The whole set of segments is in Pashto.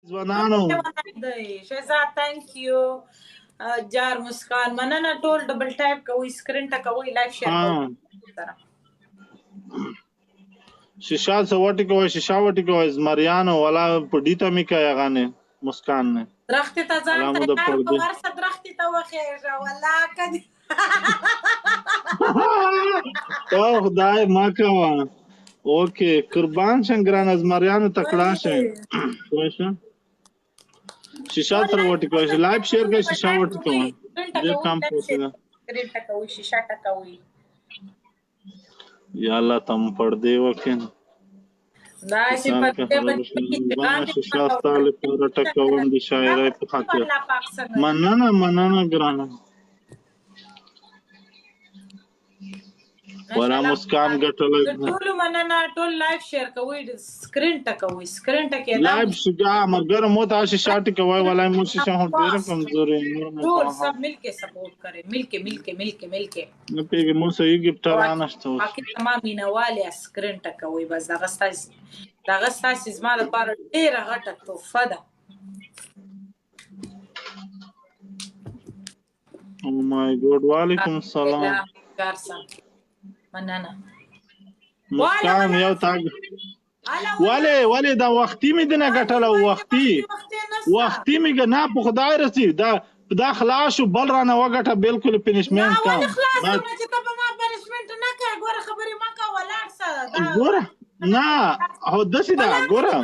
ځوانانو دی شهزاد ثانک یو جار مسکان مننه. ټول ډبل ټایپ کوي، سکرین ټکوي، لایف شیر کوي. شیشا څه وټی کوي، شیشا وټی کوي زمریانو. ولا په ډیته می کوي غانه مسکان نه. درخت ته ځان تیار کو، ورسه درخت ته وخیږه ولا کدی. او خدای ما کوه. اوکې، قربان شم ګران ازمریانو، تکړه شئ. شیشه سره وټی کوي، لایف شیر کوي، شیشه وټی کوي، ډېر کم پوسټ ده. سکرین ټکوي، شیشه ټکوي. یا الله تم پردې وکې. دا چې په شیشه ستا لپاره ټکوم د شاعرۍ په خاطر. مننه مننه ګرانه. ولا مسکان ګټل. ټول مننه، ټول لایف شیر کوي، سکرین ټکوي، سکرین ټکي. لایف شجاع مګر مو تاسو شاټ کوي. ولا مو شیشه هم ډیر کمزوري. ټول سب مل کې سپورټ کرے، مل کې مل کې مل کې مل کې. نه پیږي مو صحیح ګفټ رانشته. باقي تمام مینواله سکرین ټکوي. بس دغه ستاسو، دغه ستاسو زما لپاره ډیره غټه تحفه ده. او مای ګاډ، وعلیکم السلام. مننه. مسکان یو تاګ ولی ولی دا وختي مې دنه ګټله. وختي وختي مې نه په خدای رسی. دا دا خلاص بل رانه وګټه بالکل. پنشمنت کام نه خلاص نه چې ته په ما پنشمنت نه کوي. ګوره خبرې ما کا، ولاړ سه. ګوره نه هو دسی دا ګوره.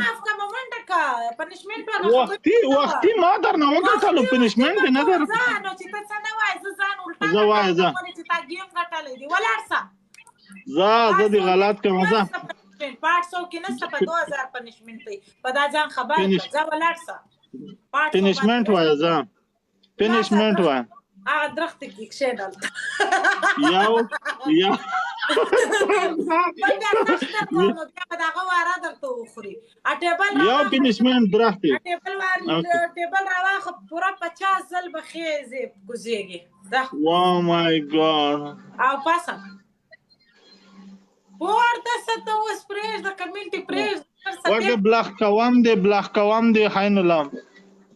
پنشمنت وختي وختي ما درنه وګټلو، پنشمنت نه در. نو چې ته څه نه وای، زه ځان الټا زه وای زه چې تا گیم غټلې دی. ولاړ سه. زه زه دی غلط کوم زه. 500 کې نشته، په 2000 پنشمنت دی. په دا ځان خبر زه، ولاړ سه. پنشمنت وای زه، پنشمنت وای. هغه درخت کې کښېنل. یو یو بیا به دغه واره درته وخوري. ټیبل یو پنشمنت درخت. ټیبل وار، ټیبل راواخه. پوره 50 ځل به خېزې کوزېږي. او مای ګاډ. او پاسه پورته ست اوس پرېږده، کمنټ پرېږده. وګه بلاک کوم دی، بلاک کوم دی. خاین لام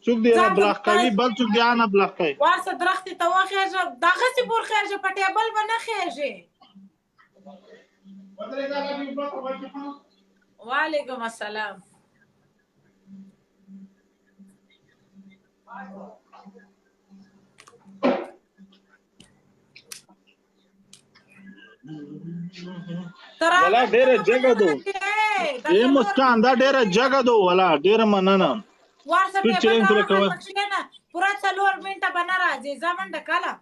څوک دی را بلاک کوي، بل څوک دی نه بلاک کوي. ورسه درختې ته وخېژه، دغسې پور خېژه، په ټیبل به نه خېژې. وعلیکم السلام. ولا ډیره جګه دو اے مسکان، دا ډیره جګه دو. ولا ډیره مننه. ورسه ټیبل کښېنه، پوره 4 منټه به نه راځې. ځه منډه کله.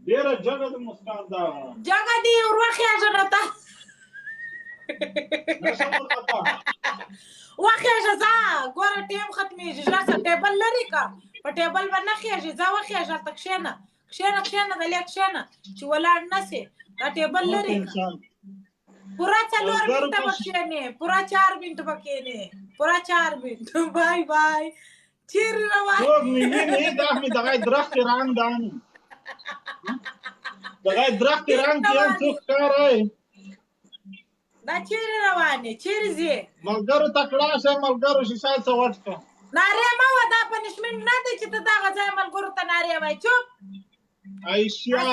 ډیره جګه د مسکان دا. جګه دی وروخېژه نو ته وخېژه. ځه ګوره ټیم ختمېږي. ژر شه، ټیبل لرې که، په ټیبل به نه خېژې. ځه وخېژه، هلته کښېنه کښېنه کښېنه، دلې کښېنه چې ولاړ نه سې. دا ټیبل لرې که، پوره 4 منټه به کښېنې، پوره 4 منټه به کښېنې، پوره 4 منټه. بای بای، چیرې روان؟ څوک مې ویني؟ دا مې دغه درخت رنګ دان، دغه درخت رنګ کې هم څوک کار دی. دا چیرې روان یې؟ چیرې ځې؟ ملګرو تکړه شه، ملګرو شیشه څه وټکه. نارې مه وه، دا پنشمنټ نه دی چې ته دغه ځای ملګرو ته نارې وای. چوپ. ایشیا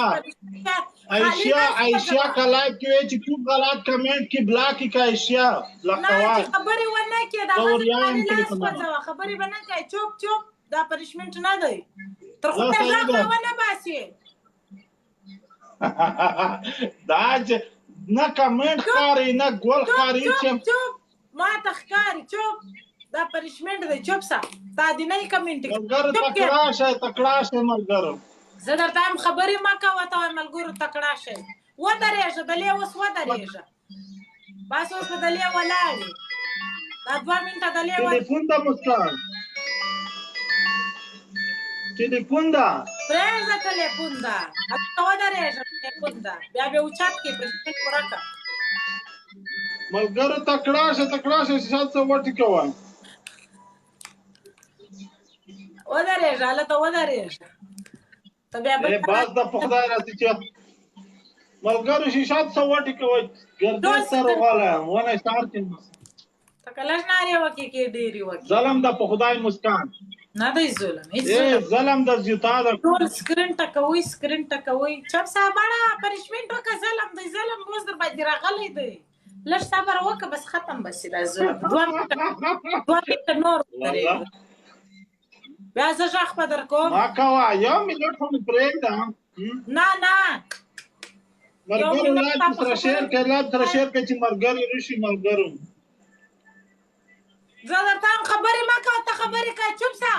ایشیا ایشیا کلایف کې وی چې کوم غلط کمنټ کې بلاک کې ایشیا بلاک نه کوه. چې خبرې ونه کې دا لاس وځوه، خبرې به نه کوي. چوپ چوپ، دا پنشمنټ نه دی. تر خو غږ ونه باسي. دا چې نه کمنټ ښکاري نه ګل ښکاري. چوپ چوپ، ما ته ښکاري. چوپ، دا پنشمنټ دی. چوپ سه، تا دې نه کمنټ. ملګرو تکړه شه، تکړه شه ملګرو. زه درته هم خبرې مه کوه، ته وایې ملګرو تکړه شئ. ودرېږه دلې، اوس ودرېږه. بس اوس په دلې ولاړ یې. دا 2 منټه دلې ولاړ. ټلیفون ده مسکان، ټلیفون ده. پرېږده ټلیفون ده، هلته ودرېږه. ټلیفون ده، بیا به اوچت کې پنشمنټ پوره کړه. ملګرو تکړه شه، تکړه شه، چې څه وټی کوه. ودرېږه، هلته ودرېږه ته بیا بل. باز د په خدای راځي چې ملګرو شیشات څه وټی کوي. ګردې سره غواړم ونه شار کې. ته که لږ نارې وکړې کې ډېرې وکړې. ظلم ده په خدای مسکان. نه دی ظلم، هیڅ ای ظلم. ظلم ده زیوتا ده. ټول سکرین ټکوي، سکرین ټکوي. چپ سه بړه پنشمنټ وکړه. ظلم دی ظلم، اوس در باندې راغلی دی. لږ صبر وکړه بس ختم به شي دا ظلم. 2 منټه، 2 منټه نور ودرېږه، بیا زه غږ به در کوم. ما کوه، یو منټ خو مې پرېږده. نه نه. ملګرو لایف سره شیر کړئ، لایف سره شیر کړئ چې ملګري راشي ملګرو. زه درته هم خبرې مه کوه، ته خبرې کوه، چوپ شه.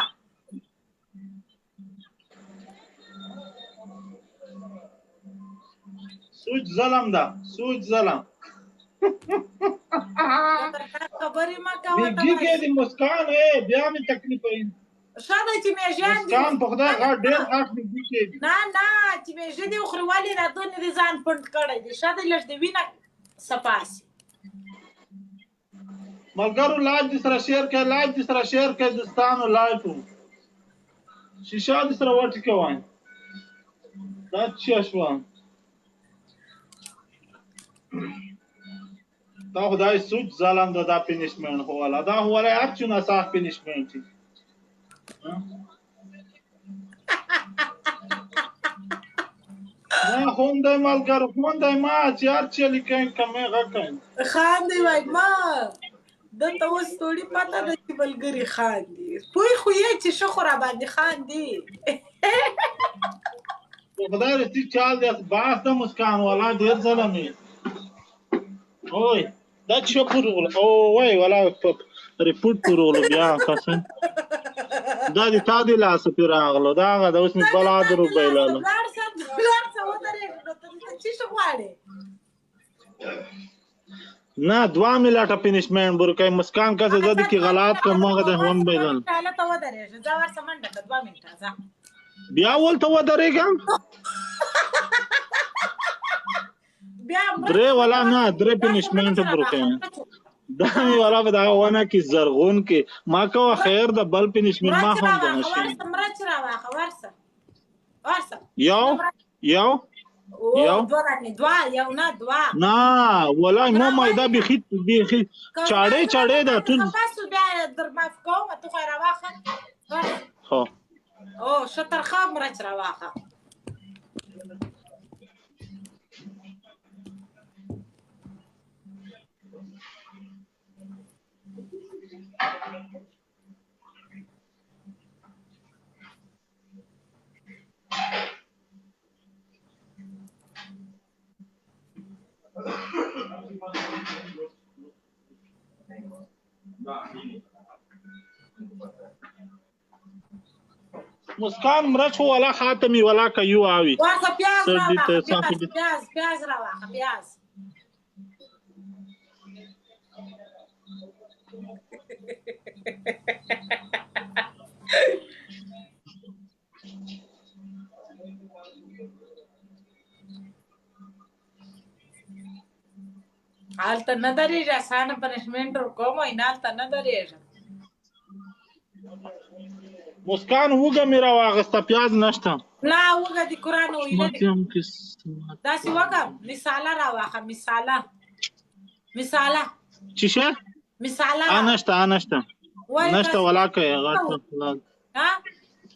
سوچ ظلم ده، سوچ ظلم. زه درته خبرې مه کوه، ته میږي کې د مسکان ای بیا مې تکلیف وي. ښه ده چې میږیان دي. مسکان په خدای غټ، ډېر غټ میږي کې دي. نه نه، چې میږي دي وخوري. ولې دا دونې دې ځان پنډ کړی دی؟ ښه دی لږ دې وینه صفا شي. ملګرو لایف دې سره شیر کړئ، لایف دې سره شیر کړئ دوستانو. لایف شیشه دې سره وټکوئ. دا څه شوه؟ دا خدای سوچ ظلم ده. دا پنشمنټ خو والا، دا خو والا هر چونه صاف پنشمنټ دي. نه خوندای ملګرو، خوندای ما چې هر چا لیکم کمې غکم. خاندي وای ما دلته اوس ستوړي پته ده چې ملګري خاندي. پوی خو یې چې ښه خو راباندې خاندي. خدای رسی چال دی باس د مسکان والا ډیر ظلم یې. اوی دا چې پورغلو او وای والا ریپورټ پورغلو بیا قسم دا د تا دی لاس پې راغلو. دا هغه د اوس مې بلا درو بایللو. لاړ شه، لاړ شه، ودرېږه. نو ته دلته څه شي غواړې؟ نه 2 منټه پنشمنټ ورکای مسکان کسه زده کی غلط کوم هغه د هم بایلل. هلته ودرېږه، ځه ورسه، منډه کړه، 2 منټه ځه. بیا ولته ودرېږم؟ بیا. درې ولا نه، درې پنشمنټ ورکای. دا مې ولا په دغه ونه کې زرغون کې ما کوه. خیر د بل پنشمنټ ما هم د نشي. ورسه، مرچ راواخه، ورسه ورسه. یو یو یو. دوه رانې، دوه، یو نه، دوه. نه ولای مو مایده بیخي بیخي چاړې چاړې ده ټول. پاسو بیا در معاف کوم، ته خو راواخه. خو. او ښه ترخه مرچ راواخه. مسکان مرچ خو ولا خاتمی ولا کيو آوي. ورسه پیاز سر دې ته راواخه. صافي پیاز دي. پیاز، پیاز راواخه، پیاز. هلته نه درېږي، اسانه پنشمنټ ورکوم. نه، هلته نه درېږم. مسکان وګه مې راواغسته، پیاز نشته. نه، وګه د قرآن ویله. ماتیم قسمت. داسې وکه، مساله راواخه، مساله، مساله. چی شه؟ مساله. ا نشته، ا نشته. ولې؟ نشته ولا کوي غټ. ها.